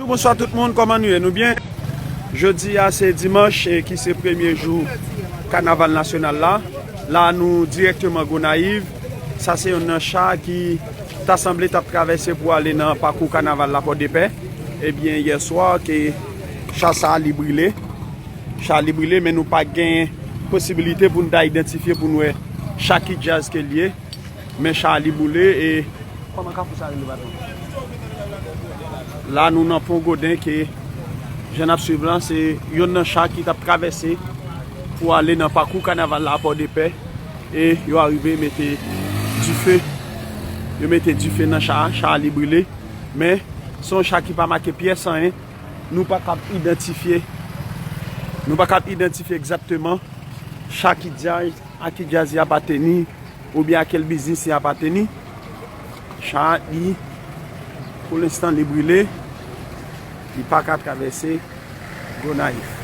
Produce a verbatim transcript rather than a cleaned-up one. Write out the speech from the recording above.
Bonswa tout moun, kòman nou ye? Nou byen? Jodi a se dimanch, e ki se premye jou kanaval nasyonal la. La nou dirèkteman Gonayiv. Sa se yonn nan cha ki ta sanble t ap travèse pou ale nan pakou kanaval la Pòdepè. Ebyen, yè swa, ke cha sa a li brile. Cha li brile, men nou pa gen posibilite pou n ta idantifye, pou n wè cha ki djaz ke l ye. Men cha li boule e... Kòman kafou sa rele, patwon? La nou nan Pon Goden, ke jan n ap swiv lan, se yonn nan cha ki t ap travèse pou ale nan pakou kanaval la Pòdepè, e yo arive mete dife. Yo mete dife nan cha a, cha a li brile. Men se yon cha ki pa make pyès anyen. Nou pa kab idantifye, nou pa kab idantifye egzakteman cha ki djaz, a ki djaz li apateni, oubyen a kèl biznis li apateni. Cha a, li, pou lenstan, li brile, li pa ka travèse Gonayiv.